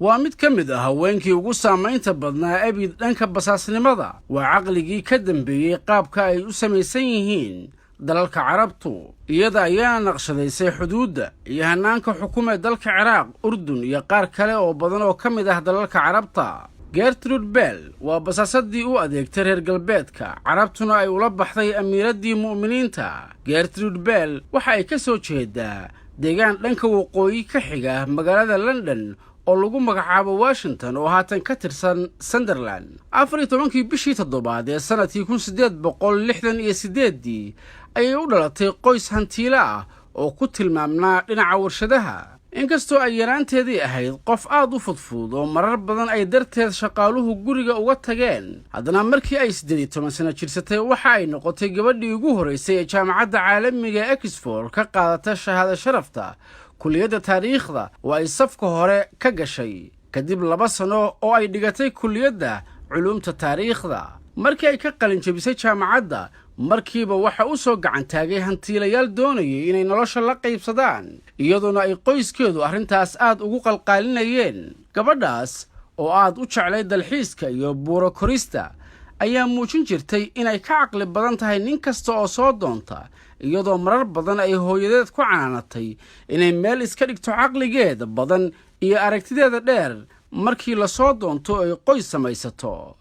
Waa mid ka mid ah haweenkii ugu saamaynta badnaa abid dhanka basaasnimada. Waa caqligii ka dambeeyey qaabka ay u samaysan yihiin dalalka Carabtu. Iyada ayaana naqshadaysay xuduudda iyo hannaanka xukumee dalka Ciraaq, Urdun iyo qaar kale oo badan oo ka mid ah dalalka Carabta. Gertrude Bell waa basaasadii u adeegtay reer galbeedka, Carabtuna ay ula baxday Amiiraddii Mu'miniinta. Gertrude Bell waxa ay ka soo jeedaa deegaan dhanka waqooyi ka xiga magaalada London oo lagu magacaabo Washington, oo haatan ka tirsan Sunderland. 14-kii bishii toddobaad ee sannadkii 1868-dii ayay u dhalatay qoys hantiile ah oo ku tilmaamnaa dhinaca warshadaha. Inkastoo ay yaraanteedii ahayd qof aad u fudfudud oo marar badan ay darteed shaqaaluhu guriga uga tageen, haddana markii ay 18 sano jirsatay waxa ay noqotay gabadhii ugu horraysay ee Jaamacadda Caalamiga ee Oxford ka qaadata shahaado sharafta kulliyadda taariikhda, oo ay safka hore ka gashay kadib 2 sano oo ay dhigatay kulliyadda culuumta taariikhda. Markii ay ka qalin jebisay jaamacadda, markiiba waxa u soo gacan taagay hantiilayaal doonayay inay nolosha la qaybsadaan, iyadoona ay qoyskeedu arrintaas aad ugu qalqaalinayeen. Gabadhaas oo aad u jeclay dalxiiska iyo buuro korista ayaa muujin jirtay inay ka caqli badan tahay nin kasta oo soo doonta, iyadoo marar badan ay hooyadeed ku canaanatay inay meel iska dhigto caqligeeda badan iyo aragtideeda dheer markii lasoo doonto ay qoys samaysato.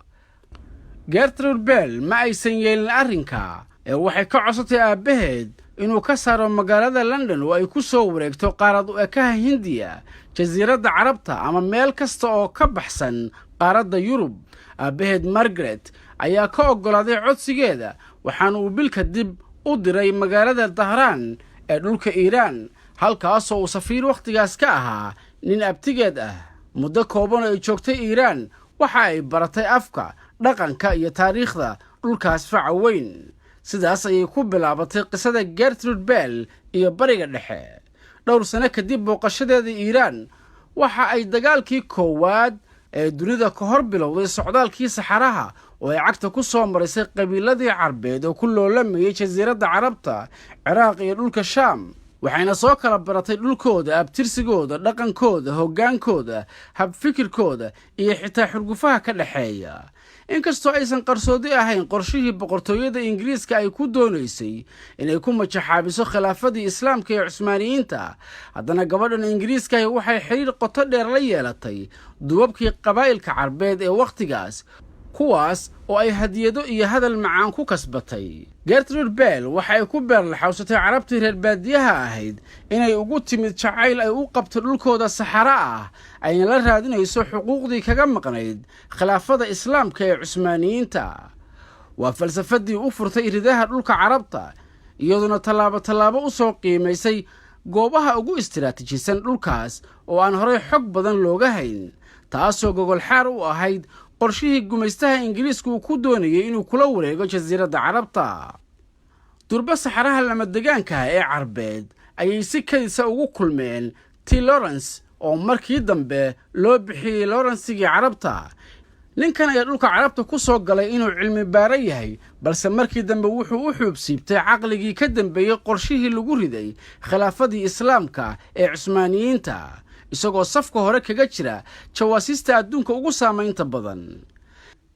Gertrude Bell ma aysan yeelin arrinka ee waxay ka codsatay aabbaheed inuu ka saaro magaalada London oo ay ku soo wareegto qaarad u ekaha Hindiya, Jasiiradda Carabta ama meel kasta oo ka baxsan qaaradda Yurub. Aabbaheed Margaret ayaa ka oggolaaday codsigeeda, waxaana uu bil kadib u diray magaalada Dahraan ee dhulka Iiraan, halkaasoo uu safiir wakhtigaas ka ahaa nin abtigeed ah. Muddo kooban oo ay joogtay Iiraan, waxa ay baratay afka, dhaqanka iyo taariikhda dhulkaas faca weyn. Sidaas ayay ku bilaabatay qisada Gertrude Bell iyo Bariga Dhexe. Dhowr sano kadib booqashadeeda Iiraan, waxa ay dagaalkii koowaad ee dunida ka hor bilowday socdaalkii saxaraha oo ay cagta ku soo marisay qabiiladii Carbeed oo ku loolamayay Jasiiradda Carabta, Ciraaq iyo dhulka Shaam. Waxayna soo kala baratay dhulkooda, abtirsigooda, dhaqankooda, hoggaankooda, habfikirkooda iyo xitaa xurgufaha ka dhexeeya. Inkastoo aysan qarsoodi ahayn qorshihii boqortooyada Ingiriiska ay ku doonaysay inay ku majaxaabiso khilaafadii Islaamka ee Cusmaaniyiinta, haddana gabadhan Ingiriiskahi waxay xidhiir qoto dheer la yeelatay duubabkii qabaa'ilka Carbeed ee wakhtigaas, kuwaas oo ay hadiyado iyo hadal macaan ku kasbatay. Gertrude Bell waxa ay ku beerlaxawsatay Carabtii reer baadiyaha ahayd inay ugu timid jacayl ay u qabto dhulkooda saxaro ah, ayna la raadinayso xuquuqdii kaga maqnayd khilaafada Islaamka ee Cusmaaniyiinta. Waa falsafadii u furtay iridaha dhulka Carabta, iyadoona tallaabo tallaabo u soo qiimaysay goobaha ugu istiraatiijisan dhulkaas oo aan horey xog badan looga hayn, taasoo gogol xaar u ahayd qorshihii gumaystaha Ingiriisku uu ku doonayay inuu kula wareego Jasiiradda Carabta. Durba saxaraha lamadegaankaah ee Carbeed ayay si kadisa ugu kulmeen T Lawrence, oo markii dambe loo bixiyey Lawrensigii Carabta. Ninkan ayaa dhulka Carabta ku soo galay inuu cilmi baaro yahay, balse markii dambe wuxuu u xuubsiibtay caqligii ka dambeeyey qorshihii lagu riday khilaafadii Islaamka ee Cusmaaniyiinta, isagoo safka hore kaga jira jawaasiista adduunka ugu saamaynta badan.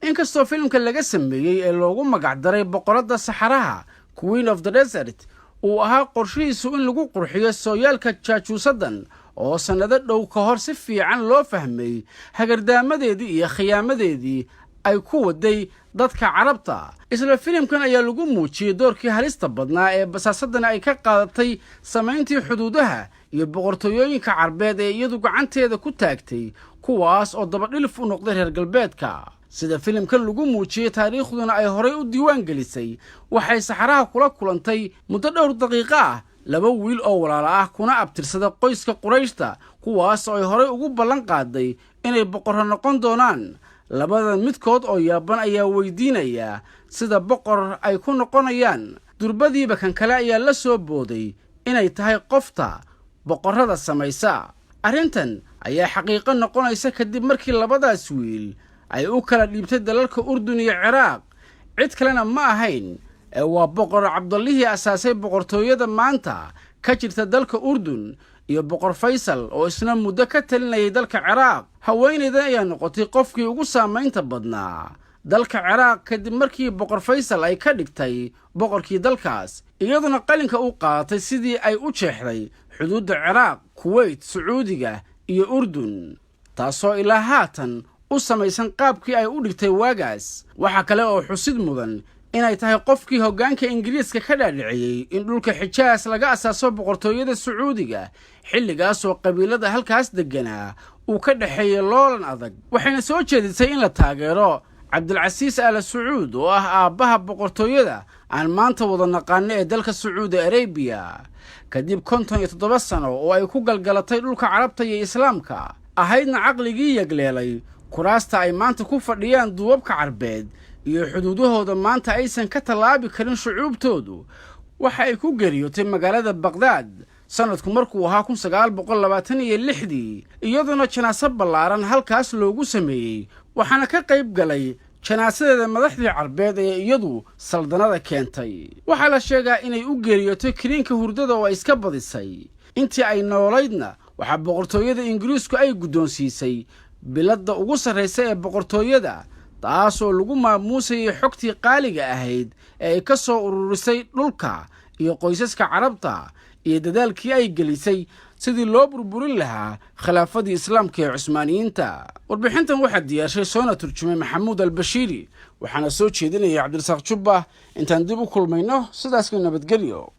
Inkastoo filimka laga sameeyey ee loogu magacdaray Boqoradda Saxaraha, Queen of the Desert, uu ahaa qorshihiisu in lagu qurxiyo sooyaalka jaajuusaddan oo sannado dhow ka hor si fiican loo fahmay hagardaamadeedii iyo khiyaamadeedii ay ku waday dadka Carabta, isla filimkan ayaa lagu muujiyey doorkii halista badnaa ee basaasaddan ay ka qaadatay samayntii xuduudaha iyo boqortooyooyinka Carbeed ee iyadu gacanteeda ku taagtay, kuwaas oo dabadhilif u noqday reer galbeedka. Sida filimkan lagu muujiyey, taariikhduna ay horay u diiwaan gelisay, waxay saxaraha kula kulantay muddo dhowr daqiiqo ah laba wiil oo walaalo ah, kuna abtirsada qoyska Qurayshta, kuwaas oo ay horay ugu ballan qaaday inay boqorro noqon doonaan. Labada midkood oo yaaban ayaa weydiinaya sida boqor ay ku noqonayaan. Durbadiiba kan kale ayaa la soo booday inay tahay qofta boqorrada samaysa. Arrintan ayaa xaqiiqo noqonaysa kadib markii labadaas wiil ay u kala dhiibtay dalalka Urdun iyo Ciraaq. Cid kalena ma ahayn ee waa Boqor Cabdallihii asaasay boqortooyada maanta ka jirta dalka Urdun. Iyo Boqor Faysal oo isna muddo ka talinayay dalka Ciraaq. Haweenaydan ayaa noqotay qofkii ugu saamaynta badnaa dalka Ciraaq kadib markii Boqor Faysal ay ka dhigtay boqorkii dalkaas, iyaduna qalinka u qaadatay sidii ay u jeexday xuduudda Ciraaq, Kuweyt, Sacuudiga iyo Urdun, taasoo ilaa haatan u samaysan qaabkii ay u dhigtay waagaas. Waxaa kale oo xusid mudan inay tahay qofkii hoggaanka Ingiriiska ka dhaadhiciyey in dhulka Xijaas laga asaaso boqortooyada Sacuudiga, xilligaasoo qabiilada halkaas degganaa uu ka dhexeeyey loolan adag. Waxayna soo jeedisay in la taageero Cabdilcasiis Aala Sacuud, oo ah aabbaha boqortooyada aan maanta wada naqaano ee dalka Sacuudi Arabiya. Kadib 57 sano oo ay ku galgalatay dhulka Carabta iyo Islaamka, ahaydna caqligii yagleelay kuraasta ay maanta ku fadhiyaan duubabka Carbeed iyo xuduudahooda maanta aysan ka tallaabi karin shucuubtoodu, waxa ay ku geeriyootay magaalada Baqdaad sanadku markuu ahaa 1926-dii, iyadoona janaaso ballaaran halkaas loogu sameeyey. Waxaana ka qayb galay janaasadeeda madaxdii Carbeed ee iyadu saldanada keentay. Waxaa la sheegaa inay u geeriyootay kiniinka hurdada oo ay iska badisay. Intii ay noolaydna waxaa boqortooyada Ingiriisku ay guddoonsiisay biladda ugu sarraysa ee boqortooyada, taasoo lagu maamuusayay xogtii qaaliga ahayd ee ay ka soo ururisay dhulka iyo qoysaska Carabta iyo dadaalkii ay gelisay sidii loo burburin lahaa khilaafadii Islaamka ee Cusmaaniyiinta. Warbixintan waxaa diyaarshay soona turjumay Maxamuud Albashiiri, waxaana soo jeedinaya Cabdirasaaq Jubba. Intaan dib u kulmayno, sidaasku nabadgelyo.